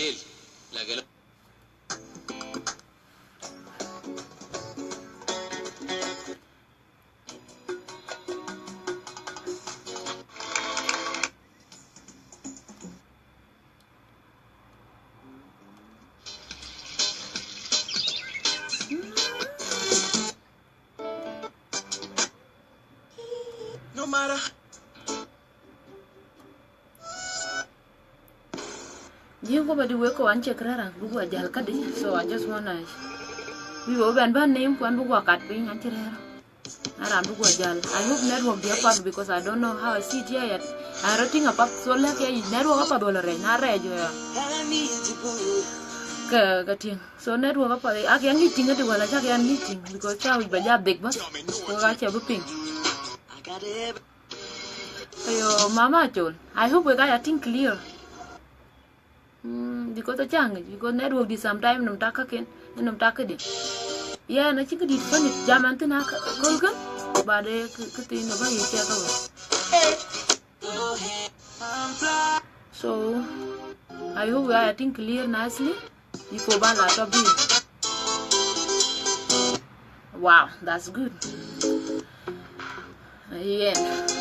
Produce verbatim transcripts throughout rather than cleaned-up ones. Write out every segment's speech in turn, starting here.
Lil, la gelo. No matter. Jiëŋ comedy wek ko an cï rɛ̈ɛ̈r, an bï guɔ jäl kädï, so I just wanna, we go bɛn bä name ku an bï guɔ kat piny, an cï rɛ̈ɛ̈r. An raan bï guɔ jäl. I hope network diɛ path because I don't know how I see it here yet. An rɔ tïŋ apath, so lɛ̈k ya yic network apath wala rɛɛc, na rɛɛc, uh, ke, ke tïŋ. So network apath, ak ya ŋic tïŋ ëdï wala cak ya ŋic tïŋ because ca wic bä ja dhek bä. Wek acä bï piŋ. Ayo, Mama Acol, I hope wek aya tïŋ clear. Mm, because acä ŋic, because network dï sometime nɔm tak käken, nɔm tak këdï. Yeah, na cï këdït fani jam an thïn aköl kën, but eh, kë, kë thïn aba yic cɛ ka wä. So, I hope we are getting clear nicely. Before ba la tɔ bï. Wow, that's good. Yeah.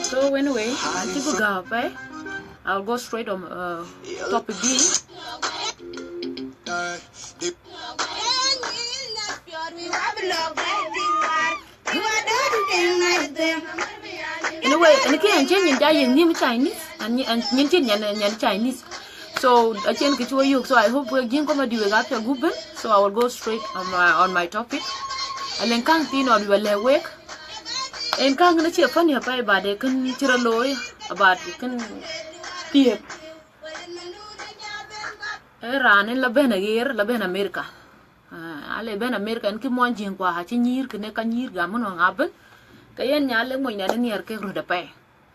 So anyway, an cï bï gäu apɛi. I'll go straight on uh, topic B. Anyway, ɛn kë ɛn cï nyin ja yiëk nïm Chinese, ɛn nyi-, ɛn nyin cï nyan, nyan Chinese. So, acïn kë cï wɔ yök. So, I hope wek Jiëŋ comedy wek apiɛth gup bën. So, I will go straight on my, on my topic. Alëŋ kaŋ thiin ɔ bï bä lɛ̈k wek. Ɛn kaŋ kën acie funny apɛi, but eh, kën cï rɔ looi, about kën piëëth. Ee raan en la bɛ̈n aɣeer, la bɛ̈n America. Ah, ale bɛ̈n America, en kï muɔny Jiëŋ kua acï nyïïr, kënë ka nyïïr gam ënɔŋ abën. Ke yen nya lek mony nɛn nhiɛɛr kek röt apɛi.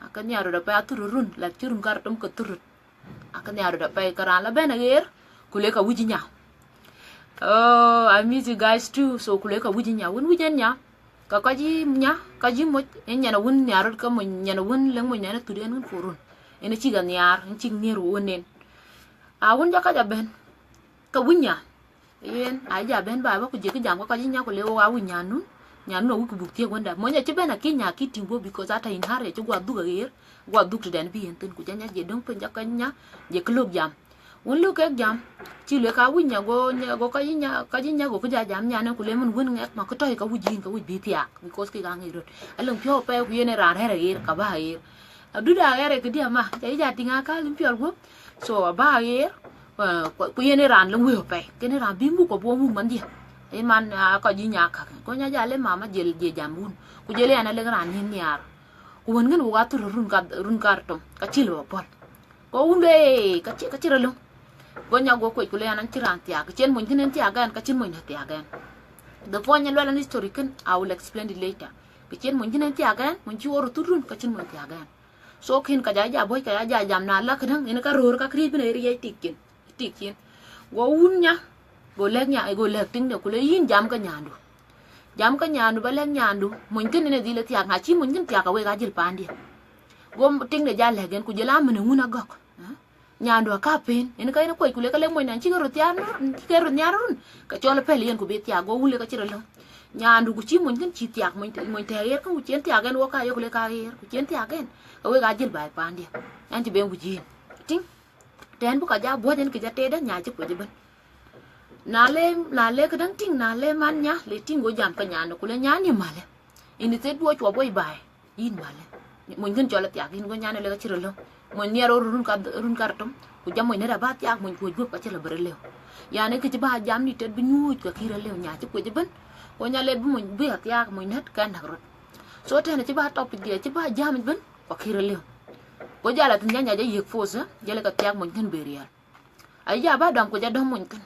Akë nhiar röt apɛi, athur run, lɛk cï run kar tom ke thur röt. Akë nhiar röt apɛi, ke raan la bɛ̈n aɣeer, ku lek awïc nya. Oh, I miss you guys too. So ku lek awïc nya, wën wïc en nya. Ka kɔc yï nya, kɔc yï moc, en nyan awën nhiar röt ke mony, nyan awën lek mony nɛn athur en wën ku run. En acïk anhiaar, en cïk nhiër wën en. Awën jɔ kɔc abɛ̈n, ke wïc nya. Yen, a ja bɛ̈n ba bä ku jëkï jam ke kɔc yï nya ku le wok a wïc nyanun, nyanun awïc ku buk thiëk wënda. Mony acï bɛ̈n akï nya akï tïŋ bɔ̈ because ata in hurry acï guɔ dhuk aɣeer, guɔ dhuk tëdɛn bï yen thïn ku jɔ nya je döŋ piny jɔ kɔc nya, jëkï lök jam. Wën lök kek jam, cï luek a wïc nya go nya, go kɔc yï nya, kɔc yï nya go kï ja jam nyan en ku le mën wën ŋɛk ma kë tɔ̈ ka wïc yïn ka wïc bï thiaak because kek aŋic röt. Alëŋ piɔ̈u pɛɛi ku yen ë raan rɛ̈ɛ̈r aɣeer ka bä aɣeer. Adut aɣeer ë këdï ama, ca yï ja tïŋ akäl yïn piɔl guöp. So abä aɣeer, eh, ku, ku yen ë raan lëŋ wëu apɛi. Kën ë raan bï muk abï muk manhdië. Ë man, ah, kɔc yï nya käk. Go nya jal ë mama jël je jam wun. Ku jël ë an alëŋ raan nyin nhiaar. Ku wën ŋën wok athur run ka, run kar tom. Ka cï lë bä pɔ̈l. Go wun le, ka cï, ka cï rɔ lëŋ. Go nya go kuec ku le an an cï raan thiaak. Cïn mony kën en thiaak ɛn, ka cïn mony dä thiaak ɛn. The point ë luɛl an history kën, I will explain it later. Kë cïn mony kën en thiaak ɛn, mony cï wor rɔ thur run, ka cïn mony thiaak ɛn. So kën ka ja ja bɔ̈c ka ja ja jam na la këdäŋ, yen ka röör ka këriëëc bïn ë riɛc tik cin, tik cin. Go wun nya, go lɛ̈k nya, go lɛ̈k tiŋde, ku le yïn jam ke nyandu. Jam ke nyandu, ba lɛ̈k nyandu, mony kën en ë dhil ë thiaak, na cï mony kën thiaak ka wek ajël paandië. Go tiŋde ja lɛ̈k en, ku jël amën ë ŋun agɔ̈k. Nyandu aka pen, en ka en kuec ku le ka lek mony nɛn cï ke röt thiaar, cï ke röt nhiaar run, ka cɔl pɛ̈l yen ku bï thiaak, go wun le ka cï rɔ lɔ̈ŋ. Nyandu ku cï mony kën cï thiaak, mony, mony tɛ̈ ɣeer kën ku cien thiaak en wok ka yok le ka ɣeer, ku cien thiaak en, ka wek ajël baai paandië. Ɛn cï ben wic yïn. Tïŋ, tɛ̈n bï ka ja buɔ̈c en kë ja teetdä nya cï kuec ëbën. Na le, na le këdäŋ tïŋ, na le man nya, le tïŋ go jam ke nyandu, ku le nyan ye malë. Instead duɔ cuɔ bɔ̈c baai. Yïn malë. Mony kën cɔl athiak, yïn go nyan ë lek acï rɔ lëu. Mony nhiɛɛr röt run ka, run kar tom, ku jam mony nɛ̈t abä thiak, mony kuöc guöp ka cï lɔ bï rɔ lëu. Yan ë kë cï bä jam ni tet bï nyuuc ka kï rɔ lëu, nya cï kuec ëbën. Go nya le bï mony bï athiak, mony nɛ̈t kɛn näk röt. So tɛ̈n acï bä topic diɛ, acï bä jam ëbën, ku akï rɔ lëu. Go jal athïn nya nya jɔ yiëk force, jël ka thiak mony kën bë riɛl. Ayï ja bä dɔm ku ja dɔm mony kën.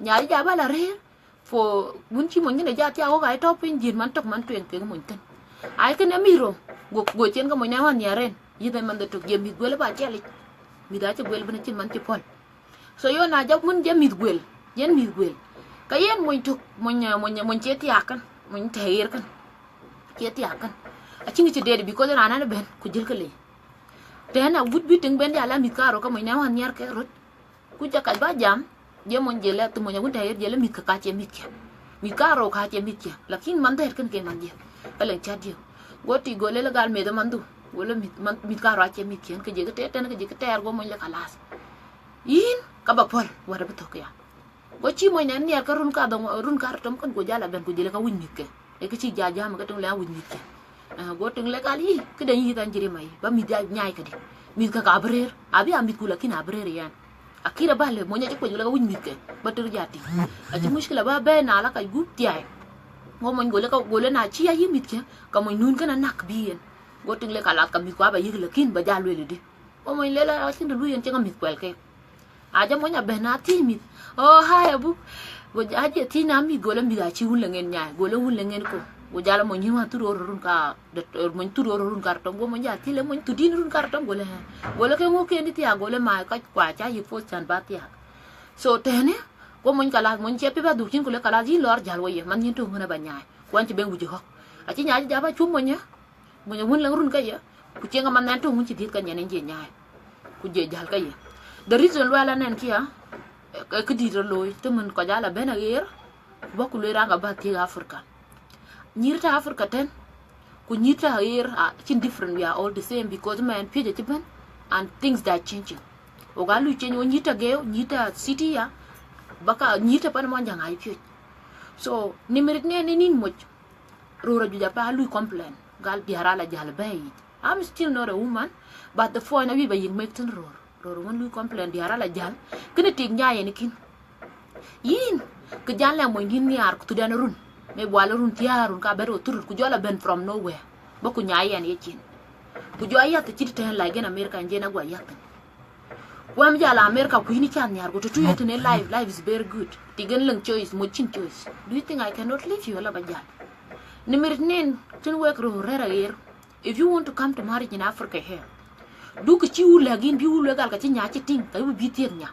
Nya ayï ja bä la rëër, for wun cï mony kën ë ja thiak wok, ayï tɔ̈ piny diët man tök man tueŋ kek mony kën. Ayï kën ë mïth rou, go, go cien ke mony nɛn wan nhiar en, yïth ë man de tök, je mïth guel ë ba ciɛlic. Mïth acï guel bën acïn man cï pɔ̈l. So yo na ja wun je mïth guel, yen mïth guel. Ka yen mony tök, mony, eh, mony, mony cie thiak kën, mony tɛ̈ ɣeer kën. Cie thiak kën. Acïn kë cï deet because raan ɛn ëbën, ku jël ke le. Tɛ̈n agut bï tiŋ ben ja la mïth kaarou ke mony nɛn wan nhiar kek röt. Ku ca kac bä jam, Je mony jël ë, mony awun tɛ̈ ɣer jël ë mïth ke ka cie mïthkiɛ̈. Mïth karou ka cie mïthkiɛ̈. Lakin man dhɛ̈t kën ke man jiël. Ka lëŋ cät jiël. Go tik go lël gal meth ë manhdu. Go lël mïth, man, mïth karou acie mïthkiɛ̈. Ke je ke tɛɛr tën, ke je ke tɛɛr go mony lël kalas. Yïn, ka ba pɔ̈l, wɛ̈t abï thök ya. Go cï mony nɛn nhiɛɛr ke run kadhɔŋ, run karou tɔm kën go jal abɛ̈n ku jël ë ka wïc mïthke. Ë kë cï ja jam ke töŋ lë awïc mïthke. Ah, go töŋ lël gal yï, këdë yï dhan jiri mai, ba mïth ya nyai këdï. Mïth ka ka bï rëër, abï a mïthku lakin abï rëër yɛn. Akïr aba lëu, mony acï kuec lëk awïc mïthke, ba tër ja tïŋ. Acï muckila ba bɛ̈ɛ̈i na la kac gup thiai. Go mony go lëk, go lël na cï ya yï mïthke, ka mony nun kënë anak bï yen. Go töŋ lël kalas ka mïthku aba yïk lakin ba ja lueel ëdï. Go mony lël acïn të luui yen cï ka mïth kuɛl kek. Aja mony abɛ̈n na thiëc mïth. Oh, hi, abuk. Go ja je thiëc na mïth, go lël mïth acï wun lëŋ en nyai. Go lël wun lëŋ en ko. Go jal mony yïn wän thur ror run ka, det, mony thur ror run karou tɔm. Go mony ja thiëc lël mony thur dïn run karou tɔm. Go lël, hɛ. Go lël ke ŋö kën dï thiaak? Go lël ma kac kua ca yï force can ba thiaak. So tënë, go mony kalas, mony cie piɛth ba dhuk cin ku lël kalas yïn lɔɔr jäl wei ye, man yïn töŋ ŋën aba nyai. Ku an cï ben wïc ɣɔ̈k. Acï nyai ja ba cum mony ya. Mony awun lëŋ run ke ye. Ku cieŋ aman nɛn töŋ wun cï dhiëth ka nyan en je nyai. Ku je jäl ke ye. The reason luɛɛl anɛn kia, ë, ë këdït rɔt looi, të mën kɔc ala bɛ̈n aɣeer, ku ba ku lueel raŋ ka ba thiëëk Africa. Nyïïr të Africa tën, ku nyïïr të aɣeer, ah, cïn different, we are all the same because man piöc acï bɛ̈n, and things are changing. Wok a luc change, wo nyïïr të geeu, nyïïr të city ya, ba ka nyïïr të pan mɔnyjäŋ aa piöc. So, nimirit nɛn ë nïn moc, röör ajuëc apa luui complain, gal diäär ala jäl bɛ̈ɛ̈i yic. I'm still not a woman, but the point awïc ba yïk mek thïn röör. Röör wën luui complain diäär ala jäl, kënë tik nyai en kïn. Yïn, kë jal lɛ mony dïn nhiaar ku thudɛn run. Me bual run thiäär run ka bɛ̈t wo thurut ku jɔl a bɛ̈n from nowhere. Ba ku nyai yɛn ye cin. Ku jɔ yath cït tɛ̈n like in America en jen agua yath. Ku am jal America ku yïn can nhiaar ku tëtui ye tënë life, life is very good. Tik en lëŋ choice, moc cïn choice. Do you think I cannot leave you? Ala ba jal. Nimirit nen, tën wek röör rɛ̈ɛ̈r aɣeer. If you want to come to marriage in Africa here, duk kë cï wur lɛ̈k yïn bï wur lueel gal ka cï nya cï tïŋ, ka yï bï bï thiëëk nya.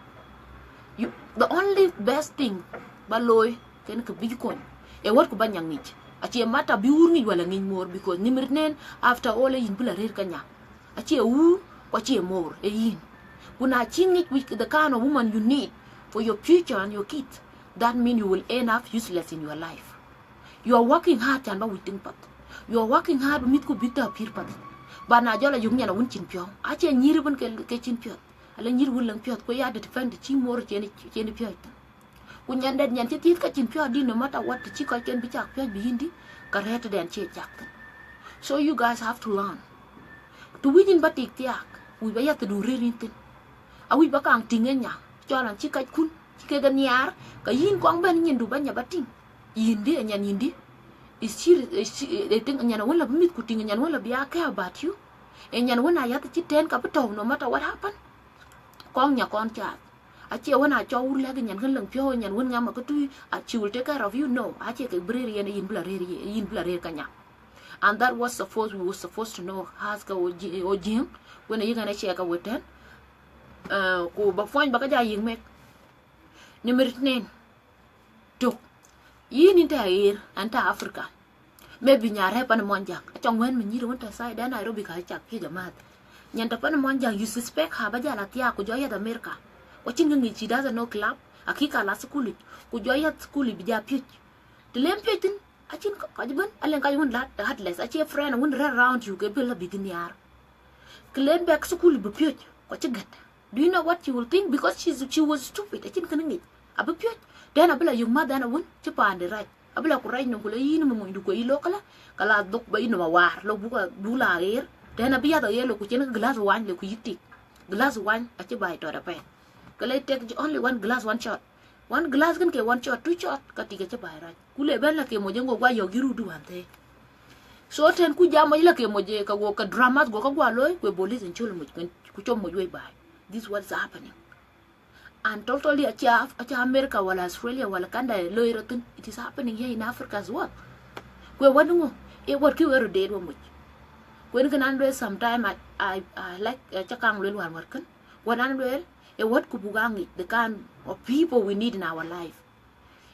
You, the only best thing ba looi, kën kë bï kony, ë wɛ̈t ku ba nya ŋic. Acie matter bï wur ŋic wala ŋic moor, because nimirit nen, after all, ë yïn bï la rëër ke nya. Acie wur, ku acie moor, ë yïn. Ku na cï ŋic which the kind of woman you need for your future and your kids, that mean you will end up useless in your life. You are working hard can ba wïc tïŋ path. You are working hard bï mïthku bïk tɔ̈ pïïr path. Ba na jɔl a yök nyan awun cïn piɔ̈u. Acie nyïïr ëbën ke, ke cïn piɔ̈th. Ala nyïïr wun lëŋ piɔ̈th, ku ya de defend cï moor cien, cien piɔ̈c thïn. Ku nyan dɛ̈t nyan cï thiëth ka cïn piɔ̈th dï, no matter what, të cï kɔc ken bï cak piɔ̈c bï yïn dï, ka rɛ̈ɛ̈r tëdɛn cie cak thïn. So you guys have to learn. Të wïc yïn ba tik thiaak, wïc ba yath du rëër yïn thïn. Awïc ba kaŋ tïŋ ë nya, cɔl an cï kackun, cï kek e nhiaar, ka yïn kɔŋ bɛ̈n nyindu ba nya ba tïŋ. Yïn dï, ë nyan yïn dï. Is cï, ë cï, ë tïŋ nyan awën la bï mïth ku tïŋ, nyan awën la bï a care about you. Ë nyan awën a yath cï tɛ̈n ka bï tɔ̈u, no matter what happen. Kɔŋ nya kɔn caath. Acie wën a cɔu wur lɛ̈k nyan kën lëŋ piɔ̈u, nyan wën ŋam akë tui, a, she will take care of you. No, acie kek bï rëër yen, yïn bï la rëër ye, yïn bï la rëër ka nya. And that was supposed, we were supposed to know, as ka wo Ji-, wo Jiëŋ, wën a yïk ɛn a ciɛ ka wet tɛ̈n. Eh, ku ba puɔny ba ka ja yïk mek. Nimirit nen. Tök. Yïn yïn tɛ̈ aɣeer, an tɛ̈ Africa. Maybe nya rɛ̈ɛ̈r pan Muɔnyjäŋ. Acɔŋ wɛ̈n mi nyïïr wën tɛ̈ side de Nairobi ka cak piëc amääth. Nyan tɛ̈ pan Muɔnyjäŋ, you suspect her, ba jal a thiaak, ku jɔ yäth America. Ku acïn kë ŋic, she doesn't know club, akï ka la thukul yic. Ku jɔ yäth thukul yic bï ja piöc. Të lem piöc thïn, acïn kɔc, kɔc ëbën, alëŋ kɔc wën lat, heartless, acie friend wën rɛ̈ɛ̈r around you, ke bï la bïk nhiaar. Ke lem bɛ̈k thukul yic bï piöc, ku acï gät. Do you know what she will think? Because she's, she was stupid. Acïn kënë ŋic. Abï piöc. Then abï la yök mäth ɛn awun cï paande rac. Abï la ku rac nɔm ku la yïn ë monydu ku yï lok këlä, ka la dhuk ba yï nɔm awaar, lok buk a, buk la aɣeer. Then abï yath aɣeer lok ku cïn kë glass wany le ku yïk tik. Glass wany acï baai tɔt apɛi. Ke le take only one glass, one shot. One glass kën ke one shot, two shot, ka tik acï baai rac. Ku le bɛ̈n la ke moc ë ŋö gua yɔ̈k yï rutdu wään thëë. So tɛ̈n ku jam moc la ke moc, eh, ka go ka dramas go ka gua looi, ku police in col moc, ku cop moc wei baai. This what's happening. And totally aca, aca America wala Australia wala Canada looi rɔt thïn. It is happening here in Africa as well. Ku ë wɛ̈t ŋö, ë wɛ̈t kï wek röt deet we moc. Ku ën kën an lueel sometime I, I, I like, eh, aca kaŋ lueel wään wɛ̈t kën. Wɛ̈t an lueel, ë wɛ̈t ku buk a ŋic the kind of people we need in our life.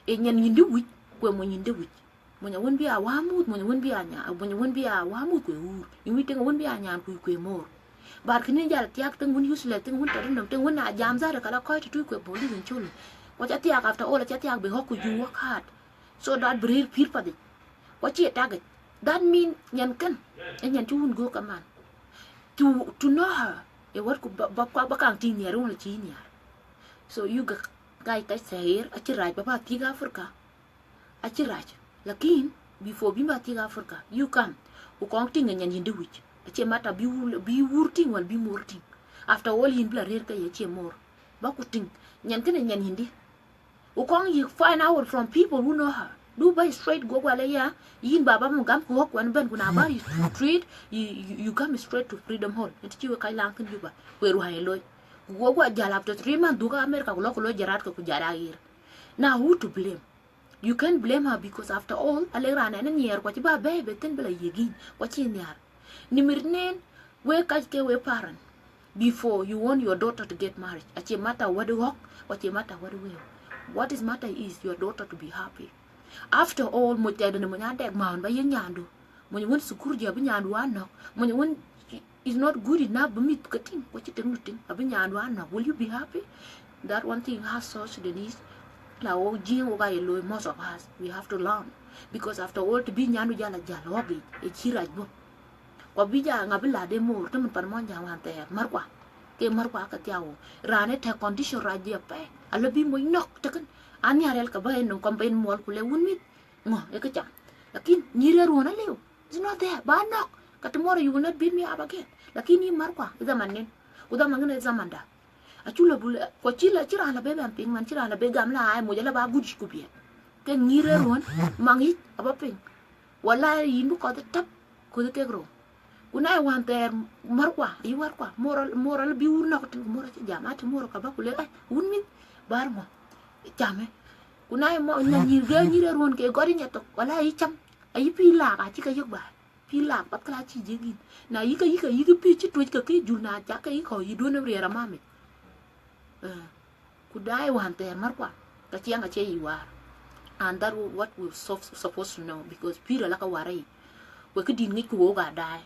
Ë nyan yïn dï wïc, ku ë mony yïn dï wïc. Mony awën bï a wämuuth, mony awën bï a nya, mony awën bï a wämuuth ku ë wuur. Yïn wïc tiŋ awën bï a nyan ku, ku ë moor. But kënë jal thiak tiŋ wën useless, tiŋ wën tɔt nɔm, tiŋ wën a jam zaat ka la kɔc tëtui ku ë police in col. Ku aca thiaak, after all, aca thiaak bï ɣɔ̈k ku you work hard. So that bï rëër pïr path yic. Ku acie tak yic. That mean nyan kën, ë nyan cï wun göök kaman. To, to know her, ë wɛ̈t ku ba, ba, ba, ba kaŋ tïŋ nhiaar wun cï nhiaar. So you guys, guys, say here, acï rac ba ba thiëk Africa. Acï rac. Lakin, before bï ba thiëk Africa, you come. Ku kɔŋ tïŋ ë nyan yïndï wïc. Acie matter bï wur, bï wur tïŋ wala bï mor tïŋ. After all, yïn bï la rëër ke ye cie mor. Ba ku tïŋ, nyan kënë nyan yïndï. Ku kɔŋ yï find out from people who know her. Du ba straight go wala ya, yïn baba mu gam ku ɣɔ̈k wën bɛ̈n ku na ba yï street, you, you, you come straight to Freedom Hall. Ëtë cï we kac laŋ thïn Juba. Ku ë ruai ë looi. Ku go guɔ jäl after three months, dhuk America ku lɔ ku lɔ jërat ke ku jat aɣeer. Now who to blame? You can't blame her because after all, alek raan ɛn nhiɛɛr ku acï ba bɛ̈ɛ̈i bë thïn bï la yiëk yïn, ku acï nhiaar. Nimir nen, wek kac ke wek parent, before you want your daughter to get married, acie matter what ɣɔ̈k, ku acie matter what wëu. What is matter is your daughter to be happy. After all, moc tɛɛdë në mony adɛk mään ba yiëk nyandu. Mony wën sukur jɔ bï nyandu a nɔ̈k. Mony wën is not good enough bï mïth ke tïŋ, ku acï tëŋdu tïŋ, abï nyandu a nɔ̈k. Will you be happy? That one thing has South Sudanese, la wok Jiëŋ wok aye looi, most of us, we have to learn. Because after all, të bï nyandu jal a jäl ɣɔ̈k yic, ë cï rac bɔ̈. Ku abï ja ŋa bï la de mor, të mën pan mɔn ja wan thɛɛr, märkua. Ke märkua ke thiau. Raan ë tɛ̈k condition rac diɛ pɛ̈i. Ala bï moc nɔ̈k tëkën. An nhiar rɛl ke bä en nɔm kɔm ben muɔl ku le wun mïth. Ŋö, ë kë cam. Lakin nyïïr ë ruɔn aliu. It's not there. Ba nɔ̈k. Ka tomorrow you will not beat me up again. Lakin yï märkua, ë zaman nen. Ku zaman ŋën ë zamanda. Acu la bul, ku cï la, cï raan la be bɛn piŋ man, cï raan la be gam la ai moc ala ba guc ku biɛt. Ke nyïïr ë ruɔn, maŋ yic, aba piŋ. Wala yïn bï kɔth ë täp, kuth kek rou. Ku na ye wan thɛɛr märkua, yï wärkua, mor, mor ala bï wur nɔ̈k tïŋ, ku mor acï jam, ati mor ka ba ku le, ai, wun mïth, bar ŋö, camë. Ku na ye mɔ, na nyïïr gɛ nyïïr ë ruɔn ke gɔt ë nyɛ thok, wala yï cam, ayï pïïr laak acï ke yök baai. Pïïr laak path këla cï jiëk yïn. Na yï ke, yï ke, yï ke pïïr cï tuöc ke ke jul na cak ke yï kɔ̈u yï duön ë riɛɛr amamic. Eh, ku daai wan thɛɛr märkua, ka ciɛŋ acie yï waar. And that what we so, supposed to know, because pïïr ala ka war yic. Wek kë dït ŋic ku wok aa daai.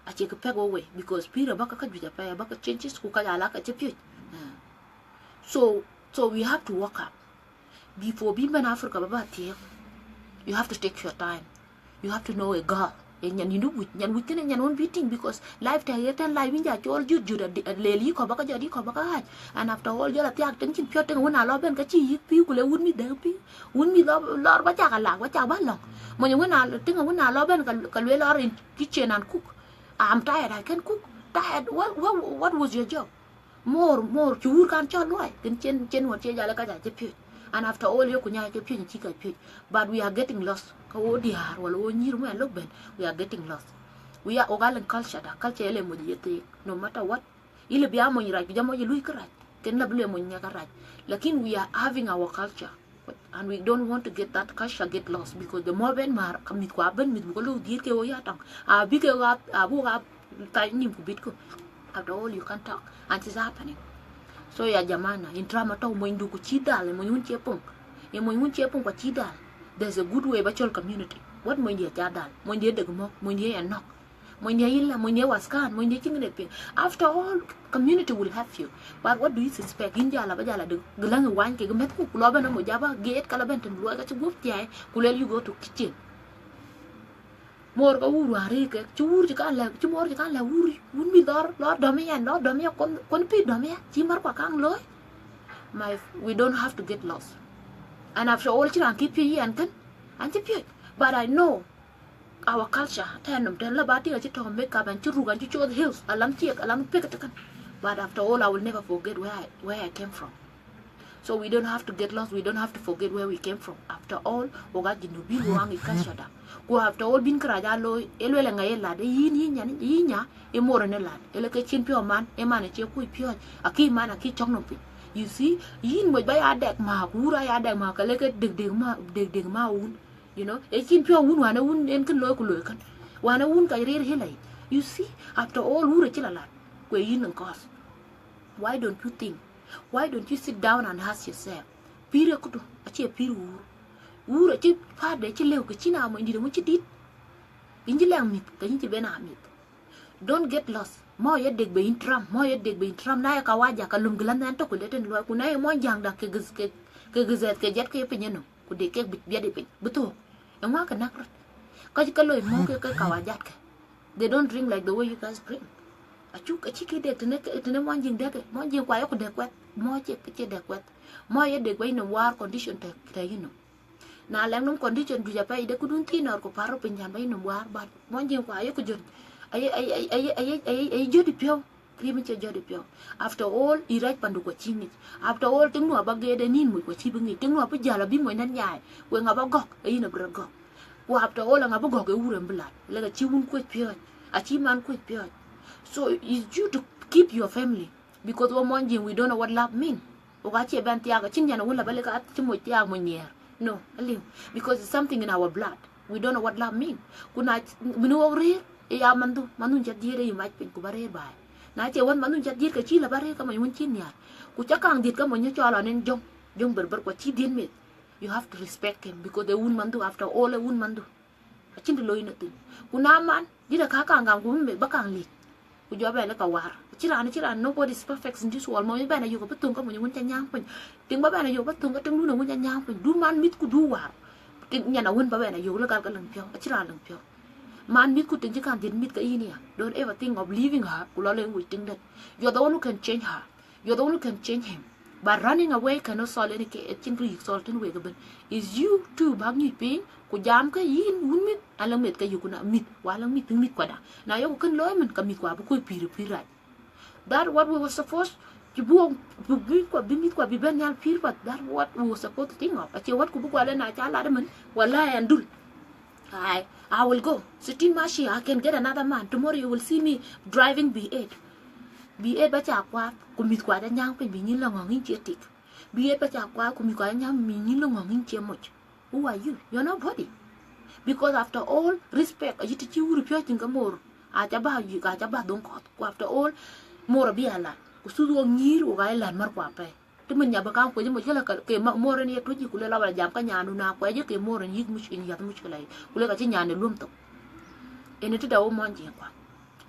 Acie kë pɛk wok wei, because pïïr aba ka ka juëc apɛi, aba ka changes ku ka ya la ka cï piöc. Eh. So, so we have to work up. Before bï bɛn Africa ba ba thiëëk, you have to take your time. You have to know a girl. Ë nyan yïndï wïc, nyan wïc kënë nyan wën bï tïŋ, because life tɛ̈ ɣer tɛ̈n life yïn ja cɔl jut jut, a leel yï kɔ̈u ba ka jɔt yï kɔ̈u ba ka ɣäc. And after all, jɔl athiak tëŋ cïn piɔ̈t tëŋ wën a lɔ bɛn ka cï yïk pïïu ku le wun mïth dɛ̈k pïïu. Wun mïth lɔ lɔɔr ba cak alaak, ba cak ba lɔ̈ŋ. Mony wën a tëŋ wën a lɔ bɛn ka, ka lueel lɔɔr in kitchen and cook. I'm tired, I can't cook. Tired, what, what, what was your job? Mor, mor, cï wur kan cɔl luɔi, kën cien, cien wär cie jal ë ka ja cï piöc. And after all, ye ku nya cï piöc, cï ka piöc. But we are getting lost. Ka wo diäär, wala wo nyïïr mɔ lok ben, we are getting lost. We are, ogal in culture da, culture ele moc ye thek, no matter what. Ile bia mony rac, ku ja moc lui kërac. Kën la bile mony nya kërac. Lakin we are having our culture. And we don't want to get that culture get lost, because the more ben mar, ka mïth kua ben, mïth bu ka lok dhiëth ke wo ya tɔŋ. A bï ke ɣap, a bu ɣap thai nim ku bit ku. After all, you can talk, and it's happening. So ya jamana, in Trump atɔ̈ monydu ku cï dhal, mony wun cie pong. Ye mony wun cie pong ku cï dhal. There's a good way ba cɔl community. What monydi aca dhal? Monydi dek mɔ̈k, monydi ya nɔ̈k. Monydi yï la, monydi waskan, monydi cï ŋic piŋ. After all, community will help you. But what do you suspect? Yïn jala ba jala de, gelang wany ke meth ku, ku lɔ ben mo jaba gate, kala ben tem luɔi ka cï gup tiai, ku lel you go to kitchen. Mor ka wur wari ke, cï wur cï kan la, cï mor cï kan la wur, wun mïth lɔr, lɔr dɔm yan, lɔr dɔm ya, kon, kon pi dɔm ya, cï märkua kan looi. My, we don't have to get lost. And after all, cï raan kï piöc yan kën, an cï piöc. But I know our culture, tɛ̈n nɔm tɛ̈n la ba tïŋ acï tɔ̈ makeup, an cï ruk, an cï coth heels, alam ciek, alam pek tëkën. But after all, I will never forget where I, where I came from. So we don't have to get lost, we don't have to forget where we came from. After all, wok aa Junubin, wok aa ŋic culture da. Ku after all, bïn kërac aa looi, e luel ë ŋa ye lat, e yïn, yïn nya, yïn nya, e mor en e lat. E le ke cïn piɔ̈u man, e man e cie kuc piɔ̈ɔ̈c, akï man, akï cɔk nɔm piny. You see, yïn moc ba ya dɛk ma, ku wur aa ya dɛk ma, ka le ke dek dek ma, dek dek ma wun. You know, e cïn piɔ̈u wun, wan e wun en kën looi ku looi kën. Wan e wun ka rir hila yic. You see, after all, wur acï la lat, ku e yïn en kɔth. Why don't you think? Why don't you sit down and ask yourself? Pïïr e këdu, acie pïïr wur. Wur acï paatde cï lëu ke cïn a mony dït, aŋu cï dït. Yïn cï lɛŋ mïth, ke yïn cï ben a mïth. Don't get lost. Mɔ ye dek be yïn Trump, mɔ ye dek be yïn Trump. Na ye kawaja, ka lum gëlä nɛn tök ku le tën luɔi, ku na ye mɔnyjäŋ da ke gëth ke, Ke gizɛth ke jat ke piny ënɔm, ku dek kek bï biɛt ë piny, bï thok. Eŋa ke näk röt? Ka cï ke loi mɔ̈u ke, ke kawajat ke. They don't drink like the way you guys drink. Acuk, acï kë dek tënë, tënë mɔny jiŋ dek, mɔny jiŋ kua yok dek kuɛth, mɔ̈u cie, cie dek kuɛth. Mɔ̈u ye dek wei nɔm waar condition tɛ̈, tɛ̈ yï nɔm. Na lɛŋ nɔm condition juëc apɛi, de këdun thïn nɔɔr ku pär rɔt piny can ba yï nɔm waar, but mɔny jiŋ kua yok jön. Aye, aye, aye jɔt ë piɔ̈u. Krim cie jɔt ë piɔ̈u. After all, ë rac pandu kua cï ŋic. After all, tiŋ nu aba geet ë nïn moc kua cï bï ŋic. Tiŋ nu abï jäl abï moc nɛn nyaai. Ku eŋa ba gɔ̈k, ë yïn abï rɔt gɔ̈k. Ku after all, eŋa bï gɔ̈k ë wur en bï lat. Lek acï wun kuec piɔ̈ɔ̈c. Acï man kuec piɔ̈ɔ̈c. So it's you to keep your family. Because wo mɔny jiŋ, we don't know what love mean. Wok acie bɛn thiaak, acïn nyan wun la ba lek acï moc thiaak moc nhiɛɛr. No, aliu. Because it's something in our blood. We don't know what love mean. Ku na mïn wok rëër, ë ya mandu, mandu ca dhiëët ë yï mac piny ku ba rëër baai. Na cie wën mandu ca dhiëët ke cï la ba rëër ke mony wun cï nhiaar. Ku ca kaŋ dhiëët ke mony cɔl anen jɔŋ, jɔŋ berber kua cï dhiëët meth. You have to respect him because ë wun mandu, after all ë wun mandu. Acïn të looi në thïn. Ku na man, dït aka kaŋ gam ku bï meth ba kaŋ liec. Ku jɔ bɛn ë ka war. Acï raan, acï raan, nobody is perfect in this world. Mony bɛn ayök abï thöŋ ke mony wun ca nyääŋ piny. Tiŋ ba bɛn ayök ba thöŋ ke tiŋ dun wun ca nyääŋ piny. Du man mïth ku du war. Tiŋ nyan awun ba bɛn ayök lë gal ke lëŋ piɔ̈u. Acï raan lëŋ piɔ̈u. Man mïth ku tiŋ cï kaŋ dhiëët mïth ke yïn ya. Don't ever think of leaving her. Ku lɔ leŋ wec tiŋ dɛ̈t. You are the one who can change her. You are the one who can change him. But running away cannot solve any case. Acïn kë yïk solve tën wek ëbën. Is you too bäk nyuc piny, ku jam ke yïn wun mïth, alëŋ meth ke yï ku na mïth, wa alëŋ mïth, mïth kuada. Na yok kën looi mën, ka mïth kua bï kuöc pïïr, pïïr rac. That what we were supposed to, bï wok, bï, bï mïth kua, bï mïth kua bï bɛn nhial pïïr path. That what we were supposed to think of. Acie what ku bï kua lë na ca lat mën, wala ɛn dul. I, I will go. Sitting Mashi, I can get another man. Tomorrow you will see me driving B eight. B eight ba ca kuath, ku mïth kua ca nyääŋ piny bï nyin lɔ ŋɔ̈ŋ yïn cie tik. B eight ba ca kuath, ku mïth kua ca nyääŋ bï nyin lɔ ŋɔ̈ŋ yïn cie moc. Who are you? You're nobody. Because after all, respect, ayï të cï wur piɔ̈ɔ̈c tïŋ ke mor. Aca ba yïk, aca ba dhoŋ kɔ̈th. Ku after all, mor abï a lat. Ku thuth wok nyïïr wok aa lat mär kua pɛi. Të mën nya bï kaŋ kuec moc këlä ke mor en ye tuc yï, ku le la wala jam ka nyandu na kuɛc ke mor en yïk muc, en yath muc këlä yï. Ku le ka cï nyan e luöm thok. En e tëda wo mɔny jiëŋ kua.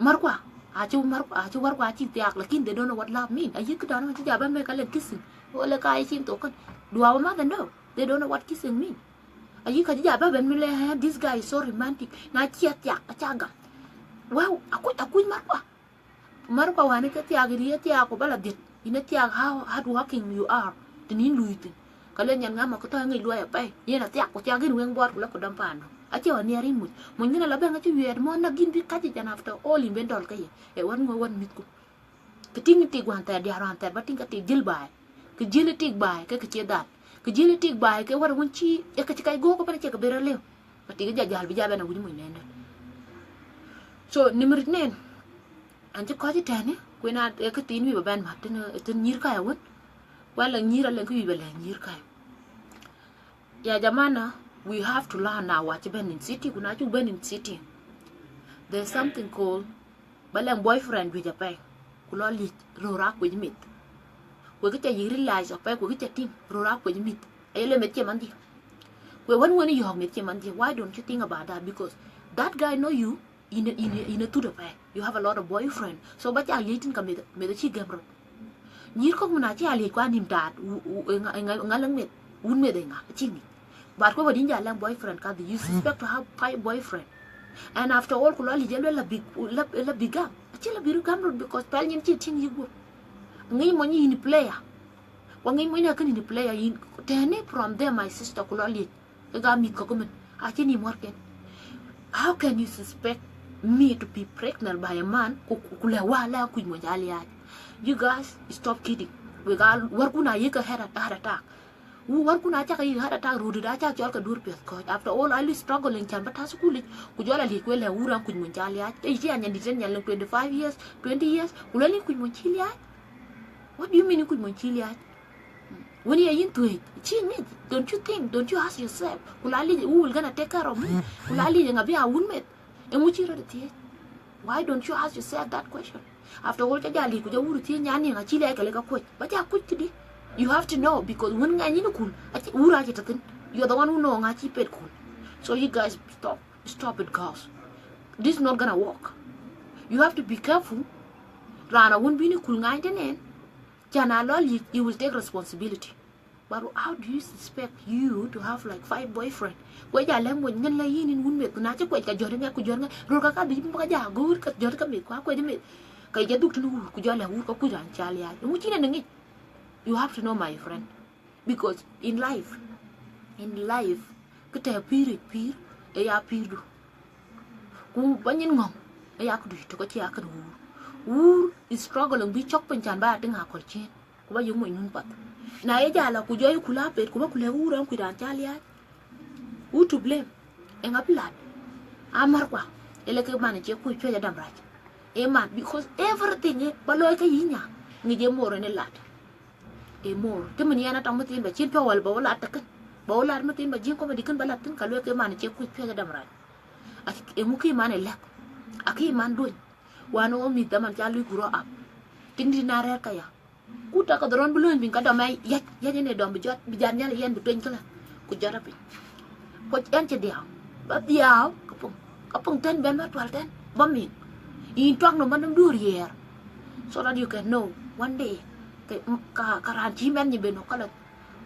Mär kua, acï mär kua, acï wär kua acï thiaak, lakin they don't know what love mean. Ayï këdan acï jaba me ka le kissing. Wo le ka ye cin thok kën. Dua wo madhen do. They don't know what kissing mean. Ayï ka cï jaba ben mi le, "Eh, this guy is so romantic." Na cie thiaak, aca gam. Wow, akuc, akuc mär kua. Mär kua wani ke thiak ri thiak ku bala dit. Ine thiak how hard working you are. Tinin lui thin. Kale nyan ngama ku tɔ ngi luai apai. Yena thiak ku thiak in weng bor ku la ku dam pando. Ache wa niar in muc. Mun ngina la ben ache wiet mo na gin bi kaji jan after all in ben dol kaye. E wan ngo wan mit ku. Ke ting tik wan ter diar wan ter ba ting ka tik jil bai. Ke jil tik bai ke ke che dal. Ke jil tik bai ke war wun chi e ke chi kai go ko bana che ke bere lew. Ka tik ja jal bi ja bana wuni mun nende. So nimrit nen. An cï kɔc tɛ̈në, ku yen aa kë thiin wïc ba bɛn mat tën, tën nyïïr kai awën. Ku alɛŋ nyïïr, alɛŋ kë wïc ba lɛ̈k nyïïr kai. Ya jamana, we have to learn now, wa cï bɛn in city, ku na cuk bɛn in city. There's something called, ba lɛŋ boyfriend juëc apɛi, ku lɔ liec röör akuec mïth. Ku kë ca yïk realize apɛi, ku kë ca tïŋ röör akuec mïth. Aye le meth cie manhdië. Ku wën wën yɔ̈ɔ̈k meth cie manhdië. Why don't you think about that? Because that guy know you. Yïn, yïn, yïn ë thut apɛi. You have a lot of boyfriend. So ba cak liec tïn ka meth, meth acï gɛm röt. Nyïïr kɔ̈k mën acï a liec ku anïm taat, wu-, wu-, ŋa, ŋa, ŋa lëŋ meth, wun meth ë ŋa, acï ŋic. But ku ba dïn ja lɛŋ boyfriend kadhï, you suspect to have five boyfriend. And after all, ku lɔ liec ë luel la bï, la, la bï gam. Acï la bï röt gam röt because pɛl nyin cï tïŋ yï guöp. Ŋic mony yïn player. Ku ŋic mony na kën yïn player yïn. Tɛ̈në from there, my sister, ku lɔ liec. Ke ka mïth kɔ̈k mën, acïn yï muɔ̈rken. How can you suspect me to be pregnant by a man? Ku, ku, ku lɛ wa la kuc mony ca liaac. You guys, stop kidding. We gal, wärkun ayï ke heart, heart attack. Wu wärkun acak yï heart attack, röördït acak cɔl ke duur piɛth kɔc. After all, I was struggling can ba ta school ic, ku jɔl a liec ku lɛ wu ran kuc mony ca liaac. Te yï ci anyandït ten nyal twenty-five years, twenty years, ku lɛ liec kuc mony ci liaac. What do you mean kuc mony ci liaac? When ye yïn thuëëc, cï ŋic, don't you think, don't you ask yourself, ku la lic, who will gonna take care of me? Ku la lic, ŋa bï a wun meth? Eŋu cï rɔt thiëëc? Why don't you ask yourself that question? After all, ca jal lic ku ja wur thiëëc nyan ni ŋa cï liaac ka le ka kuc. Ba ca kuc këdï. You have to know, because wun ŋɛny yïn kun, aci, wur acï tɔ̈ thïn. You're the one who know ŋa cï pet kun. So you guys stop. Stop it, girls. This is not gonna work. You have to be careful. Raan awun bï yïn kul ŋany tënën. Can a lɔ lic, you will take responsibility. But how do you expect you to have like five boyfriend? Ku ja lɛ̈k mony ŋɛn la yïn in wun meth, ku na cï kuec ka jɔt ŋɛk ku jɔt ŋɛk, röt ka ka dhïc bï ka ja goor ka jɔt ka meth, ku akuec meth. Ka jɔ dhuk tënë wur, ku jɔ lɛ̈k wur ka kuc raan ca liaac. Ŋu cïn en ŋic? You have to know, my friend. Because in life, in life, kë tɛ̈ pïïr yic pïïr, ë ya pïïrdu. Ku ba nyin ŋɔ̈ŋ, ë ya këdu tök acï ya kën wuur. Wuur is struggling bï cɔk piny can ba ya tïŋ aköl ciëën, ku ba yök mony nun path. Na ye jal a ku jɔ yï ku la pet, ku ba ku lɛ̈k wuur ɛn kuc raan ca liaac. Who to blame? Eŋa bï lat? Amärkua, ëlë ke man cie kuc piɔ̈c adam rac. Ë man, because everything ë ba looi ke yï nya, ŋic ë mor en ë lat. Ë mor. Të mën yɛn atɔŋ mëthiin ba cïn piɔ̈u wal ba wo lat tëkën. Ba wo lat mëthiin ba jiëŋ comedy kën ba lat thïn, ka lueel ke man cie kuc piɔ̈c adam rac. Acï, eŋu kï man ë lɛ̈k? Akï man duöny. Wan wo mïth dhaman ca luc grow up. Tiŋdït na rɛ̈ɛ̈r ka ya. Ku tak ka dhorɔn bï lööny piny ka dɔm ë yäc, yäc en ë dɔm bï jɔt, bï jat nhial ë yɛn bï tueny këlä. Ku jɔt apiny. Ku ɛn cï dhiau. Ba dhiau, ka puŋ. Ka puŋ tën bɛn ba tual tën. Ba min. Yïn tuak nɔm ba nɔm duöör yiɛɛr. So that you can know one day, ke, ka, ka raan cï mɛn nyi ben nɔ̈k ka lɔ.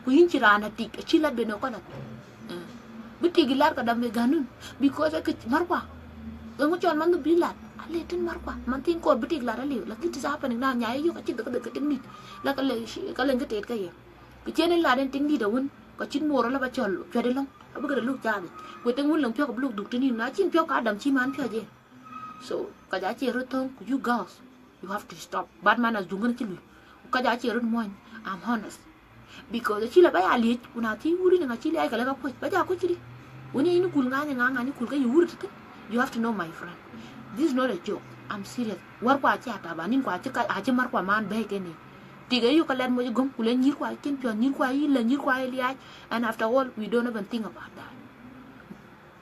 Ku yïn cï raan atik, acï lat ben nɔ̈k ka lɔ. Eh. Bï tik ë lar ka dam ë ganun. Because ë kë märkua. Eŋu cɔl man bï lat? Ale tën märkua. Man thin kor bï tik lat aliu. Lakin it is happening now. Nyai yök acï dhek dhek ke tïŋ nït. La ka le, ka le ke tet ka ye. Kë cïn en lat en tïŋ nït awun. Ka cïn mor ala ba cɔl cuɛt ë lɔŋ. Abï ke luk cath. Ku tïŋ wun lɔŋ piɔ̈k abï luk dhuk tënë yïn. Na cïn piɔ̈k ka dam cï man piɔ̈c yen. So, ka ja cie röt thöŋ ku you girls, you have to stop. Bad manners duŋ kën cï lui. Ka ja cie röt muɔny, I'm honest. Because acï la ba ya liec, ku na thii wuri ni ŋa cï liac ka lë ka kuec, ba ja kuec këdï. Wuni yïn kul ŋany ŋa ŋany kul ka yï wuri tëtën. You have to know, my friend. This is not a joke. I'm serious. Wär kua cï ataba nin kua cï ka acï märkua man bɛ̈ɛ̈i kën ni. Tik ë yök ka lɛt moc gɔm ku le nyïr kua cïn piɔ̈n, nyïr kua yï la nyïr kua yï liac. And after all, we don't even think about that.